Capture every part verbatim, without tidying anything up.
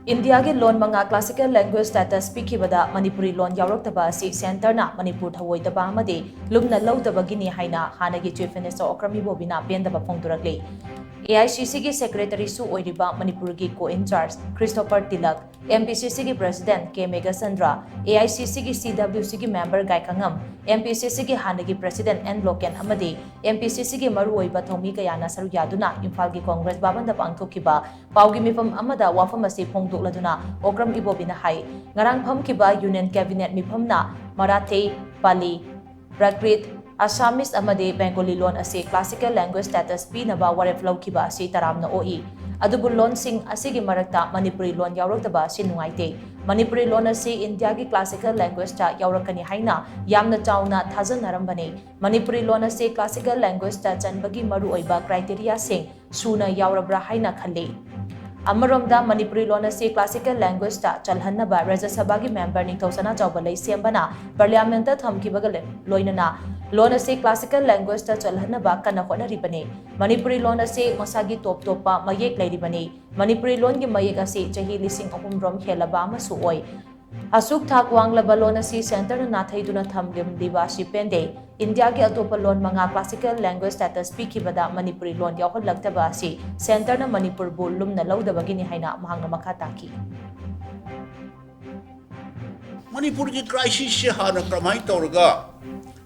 ꯏꯟꯗꯤꯌꯥꯒꯤ ꯂꯣꯟ ꯃꯉꯥ classical language status ꯄꯤꯈꯤꯕꯗ Manipuri ꯂꯣꯟ ꯌꯥꯎꯔꯛꯇꯕ ꯑꯁꯤ ꯁꯦꯟꯇꯔꯅ ꯃꯅꯤꯄꯨꯔ ꯊꯧꯑꯣꯏꯗꯕ ꯑꯃꯗꯤ ꯂꯨꯝꯅ ꯂꯧꯗꯕꯒꯤꯅꯤ ꯍꯥꯏꯅ ꯍꯥꯟꯅꯒꯤ Chief Minister ꯑꯣꯀ꯭ꯔꯝ ꯏꯕꯣꯕꯤꯅ ꯄꯦꯟꯗꯕ ꯐꯣꯡꯗꯣꯔꯛꯂꯤ꯫ ꯑꯦ ꯑꯥꯏ ꯁꯤ ꯁꯤꯒꯤ secretaryꯁꯨ ꯑꯣꯏꯔꯤꯕ ꯃꯅꯤꯄꯨꯔꯒꯤ co-incharge Christopher tilak, M P ꯁꯤ ꯁꯤꯒꯤ president K Meghachandra, A I C ꯁꯤꯒꯤ ꯁꯤ ꯗꯕ꯭ꯂ꯭ꯌꯨ ꯁꯤꯒꯤ member ꯒꯥꯏꯈꯉꯝ, ꯑꯦꯝ ꯄꯤ ꯁꯤ ꯁꯤꯒꯤ ꯍꯥꯟꯅꯒꯤ president ꯑꯦꯟ ꯂꯣꯀꯦꯟ ꯑꯃꯗꯤ ꯑꯦꯝ ꯄꯤ ꯁꯤ ꯁꯤꯒꯤ ꯃꯔꯨꯑꯣꯏꯕ ꯊꯧꯃꯤ ꯀꯌꯥꯅ ꯁꯔꯨꯛ ꯌꯥꯗꯨꯅ ꯏꯝꯐꯥꯜꯒꯤ ꯀꯣꯡꯒ꯭ꯔꯦꯁ ꯚꯕꯟꯗ ꯄꯥꯡꯊꯣꯛꯈꯤꯕ ꯄꯥꯎꯒꯤ ꯃꯤꯐꯝ ꯑꯃꯗ ꯋꯥꯐꯝ ꯑꯁꯤ ꯐꯣꯡꯗꯣꯛꯂꯗꯨꯅ ꯑꯣꯀ꯭ꯔꯝ ꯏꯕꯣꯕꯤꯅ ꯍꯥꯏ, ꯉꯔꯥꯡ ꯐꯝꯈꯤꯕ Union Cabinet ꯃꯤꯐꯝꯅ ꯃꯔꯥꯊꯤ, ꯄꯥꯂꯤ, ꯄ꯭ꯔꯀ꯭ꯔꯤꯠ, ꯑꯁꯥꯃꯤꯁ ꯑꯃꯗꯤ ꯕꯦꯡꯒꯣꯂꯤ ꯂꯣꯟ ꯑꯁꯤ classical language status ꯄꯤꯅꯕ ꯋꯥꯔꯦꯞ ꯂꯧꯈꯤꯕ ꯑꯁꯤ ꯇꯔꯥꯝꯅ ꯑꯣꯛꯏ꯫ ꯑꯗꯨꯕꯨ ꯂꯣꯟꯁꯤꯡ ꯑꯁꯤꯒꯤ ꯃꯔꯛꯇ ꯃꯅꯤꯄꯨꯔꯤ ꯂꯣꯟ ꯌꯥꯎꯔꯛꯇꯕ ꯑꯁꯤ ꯅꯨꯡꯉꯥꯏꯇꯦ꯫ ꯃꯅꯤꯄꯨꯔꯤ ꯂꯣꯟ ꯑꯁꯤ ꯏꯟꯗꯤꯌꯥꯒꯤ classical languageꯌꯥꯎꯔꯛꯀꯅꯤ ꯍꯥꯏꯅ ꯌꯥꯝꯅ ꯆꯥꯎꯅ ꯊꯥꯖꯅꯔꯝꯕꯅꯤ꯫ ꯃꯅꯤꯄꯨꯔꯤ ꯂꯣꯟ ꯑꯁꯤ classical languageꯇ ꯆꯟꯕꯒꯤ ꯃꯔꯨꯑꯣꯏꯕ criteriaꯁꯤꯡ ꯁꯨꯅ ꯌꯥꯎꯔꯕ꯭ꯔꯥ ꯍꯥꯏꯅ ꯈꯜꯂꯤ꯫ ꯑꯃꯔꯣꯝꯗ ꯃꯅꯤꯄꯨꯔꯤ ꯂꯣꯟ ꯑꯁꯤ classical languageꯇ ꯆꯜꯍꯟꯅꯕ ꯔꯥꯖ꯭ꯌ ꯁꯚꯥꯒꯤ member ꯅꯤꯡꯊꯧ ꯁꯅꯥꯖꯥꯎꯕ ꯂꯩꯁꯦꯝꯕꯅ parliamentꯇ ꯊꯝꯈꯤꯕꯒ ꯂꯣꯏꯅꯅ ꯂꯣꯟ ꯑꯁꯤ classical languageꯇ ꯆꯜꯍꯟꯅꯕ ꯀꯟꯅ ꯍꯣꯠꯅꯔꯤꯕꯅꯤ꯫ ꯃꯅꯤꯄꯨꯔꯤ ꯂꯣꯟ ꯑꯁꯤ ꯃꯁꯥꯒꯤ ꯇꯣꯞ ꯇꯣꯞꯄ ꯃꯌꯦꯛ ꯂꯩꯔꯤꯕꯅꯤ꯫ ꯃꯅꯤꯄꯨꯔꯤ ꯂꯣꯟꯒꯤ ꯃꯌꯦꯛ ꯑꯁꯤ ꯆꯍꯤ ꯂꯤꯁꯤꯡ ꯑꯍꯨꯝ ꯔꯣꯝ ꯍꯦꯜꯂꯕ ꯑꯃꯁꯨ ꯑꯣꯏ꯫ ꯑꯁꯨꯛ ꯊꯥꯛ ꯋꯥꯡꯂꯕ ꯂꯣꯟ ꯑꯁꯤ ꯁꯦꯟꯇꯔꯅ ꯅꯥꯊꯩꯗꯨꯅ ꯊꯝꯂꯤꯕ ꯑꯁꯤ ꯄꯦꯟꯗꯦ꯫ ꯏꯟꯗꯤꯌꯥꯒꯤ ꯑꯇꯣꯞꯄ ꯂꯣꯟ ꯃꯉꯥ classical language status ꯄꯤꯈꯤꯕꯗ ꯃꯅꯤꯄꯨꯔꯤ ꯂꯣꯟ ꯌꯥꯎꯍꯜꯂꯛꯇꯕ ꯑꯁꯤ ꯁꯦꯟꯇꯔꯅ ꯃꯅꯤꯄꯨꯔꯕꯨ ꯂꯨꯝꯅ ꯂꯧꯗꯕꯒꯤꯅꯤ ꯍꯥꯏꯅ ꯃꯍꯥꯛꯅ ꯃꯈꯥ ꯇꯥꯈꯤ꯫ ꯃꯅꯤꯄꯨꯔꯒꯤ crisisꯁꯦ ꯍꯥꯟꯅ ꯀꯔꯝꯍꯥꯏꯅ ꯇꯧꯔꯒ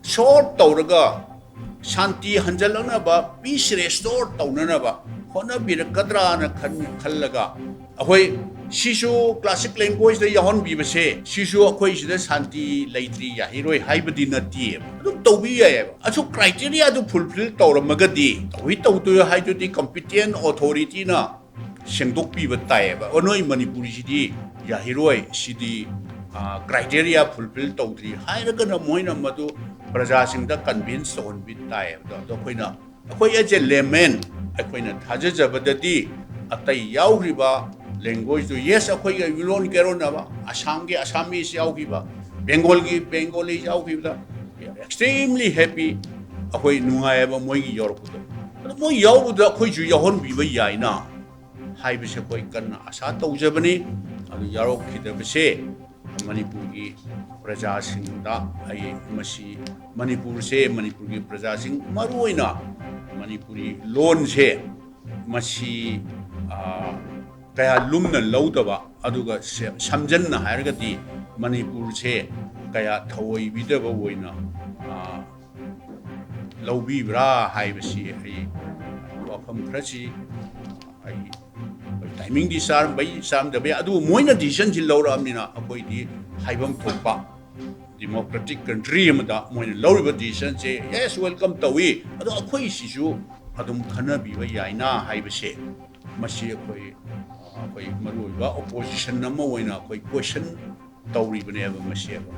solve ꯇꯧꯔꯒ ꯁꯥꯟꯇꯤ ꯍꯟꯖꯜꯂꯛꯅꯕ, peace restore ꯇꯧꯅꯅꯕ ꯍꯣꯠꯅꯕꯤꯔꯛꯀꯗ꯭ꯔꯥꯅ ꯈꯟ- ꯈꯜꯂꯒ ꯑꯩꯈꯣꯏ ꯁꯤꯁꯨ classic languageꯇ ꯌꯥꯎꯍꯟꯕꯤꯕꯁꯦ, ꯁꯤꯁꯨ ꯑꯩꯈꯣꯏ ꯁꯤꯗ ꯁꯥꯟꯇꯤ ꯂꯩꯇ꯭ꯔꯤ ꯌꯥꯍꯤꯔꯣꯏ ꯍꯥꯏꯕꯗꯤ ꯅꯠꯇꯦꯕ꯫ ꯑꯗꯨꯝ ꯇꯧꯕꯤ ꯌꯥꯏꯑꯕ꯫ ꯑꯁꯨꯛ criteriaꯗꯨ fulfil ꯇꯧꯔꯝꯃꯒꯗꯤ ꯇꯧꯏ ꯇꯧꯗꯣꯏ ꯍꯥꯏꯗꯨꯗꯤ competent authorityꯅ ꯁꯦꯡꯗꯣꯛꯄꯤꯕ ꯇꯥꯏꯌꯦꯕ꯫ ꯑꯣ, ꯅꯣꯏ ꯃꯅꯤꯄꯨꯔꯤꯁꯤꯗꯤ ꯌꯥꯍꯤꯔꯣꯏ, ꯁꯤꯗꯤ, ꯑ, criteria fulfil ꯇꯧꯗ꯭ꯔꯤ ꯍꯥꯏꯔꯒꯅ ꯃꯣꯏꯅ ꯃꯗꯨ ꯄ꯭ꯔꯖꯥꯁꯤꯡꯗ convince ꯇꯧꯍꯟꯕꯤ ꯇꯥꯏꯌꯦꯕ꯫ ꯑꯗꯣ, ꯑꯗꯣ ꯑꯩꯈꯣꯏꯅ, ꯑꯩꯈꯣꯏ as a layman, ꯑꯩꯈꯣꯏꯅ ꯊꯥꯖꯖꯕꯗꯗꯤ ꯑꯇꯩ ꯌꯥꯎꯔꯤꯕ languageꯇꯨ, yes, ꯑꯩꯈꯣꯏꯒ ꯏꯔꯣꯟ ꯀꯩꯔꯣꯟꯅꯕ, ꯑꯁꯥꯝꯒꯤ Assamese ꯌꯥꯎꯈꯤꯕ, ꯕꯦꯡꯒꯣꯜꯒꯤ Bengali ꯌꯥꯎꯈꯤꯕꯗ, we are extremely happy, ꯑꯩꯈꯣꯏ ꯅꯨꯡꯉꯥꯏꯌꯦꯕ ꯃꯣꯏꯒꯤ ꯌꯥꯎꯔꯛꯄꯗꯣ꯫ ꯑꯗꯣ ꯃꯣꯏ ꯌꯥꯎꯕꯗ ꯑꯩꯈꯣꯏꯁꯨ ꯌꯥꯎꯍꯟꯕꯤꯕ ꯌꯥꯏꯅ꯫ ꯍꯥꯏꯕꯁꯦ ꯑꯩꯈꯣꯏ ꯀꯟꯅ ꯑꯁꯥ ꯇꯧꯖꯕꯅꯤ꯫ ꯑꯗꯨ ꯌꯥꯎꯔꯛꯈꯤꯗꯕꯁꯦ ꯃꯅꯤꯄꯨꯔꯒꯤ ꯄ꯭ꯔꯖꯥꯁꯤꯡꯗ ꯑꯩ ꯃꯁꯤ ꯃꯅꯤꯄꯨꯔꯁꯦ, ꯃꯅꯤꯄꯨꯔꯒꯤ ꯄ꯭ꯔꯖꯥꯁꯤꯡ, ꯃꯔꯨꯑꯣꯏꯅ ꯃꯅꯤꯄꯨꯔꯤ ꯂꯣꯟꯁꯦ ꯃꯁꯤ, ꯑ, ꯀꯌꯥ ꯂꯨꯝꯅ ꯂꯧꯗꯕ, ꯑꯗꯨꯒ ꯁꯦ-, ꯁꯝꯖꯟꯅ ꯍꯥꯏꯔꯒꯗꯤ ꯃꯅꯤꯄꯨꯔꯁꯦ ꯀꯌꯥ ꯊꯑꯣꯏꯕꯤꯗꯕ ꯑꯣꯏꯅ, ꯑ, ꯂꯧꯕꯤꯕ꯭ꯔꯥ ꯍꯥꯏꯕꯁꯤ ꯑꯩ ꯋꯥꯐꯝ ꯈꯔꯁꯤ ꯑꯩ, ꯑꯩꯈꯣꯏ timingꯗꯤ ꯆꯥꯔꯝꯕꯩ ꯆꯥꯔꯝꯗꯕ ꯌꯥꯏ, ꯑꯗꯨꯕꯨ ꯃꯣꯏꯅ decisionꯁꯤ ꯂꯧꯔꯛꯑꯕꯅꯤꯅ ꯑꯩꯈꯣꯏꯗꯤ ꯍꯥꯏꯐꯝ ꯊꯣꯛꯄ democratic country ꯑꯃꯗ ꯃꯣꯏꯅ ꯂꯧꯔꯤꯕ decisionꯁꯦ, yes, welcome ꯇꯧꯏ, ꯑꯗꯣ ꯑꯩꯈꯣꯏꯁꯤꯁꯨ ꯑꯗꯨꯝ ꯈꯟꯅꯕꯤꯕ ꯌꯥꯏꯅ ꯍꯥꯏꯕꯁꯦ, ꯃꯁꯤ ꯑꯩꯈꯣꯏ, ꯑꯩꯈꯣꯏ ꯃꯔꯨꯑꯣꯏꯕ opposition ꯑꯃ ꯑꯣꯏꯅ ꯑꯩꯈꯣꯏ question ꯇꯧꯔꯤꯕꯅꯦꯕ ꯃꯁꯤꯕ꯫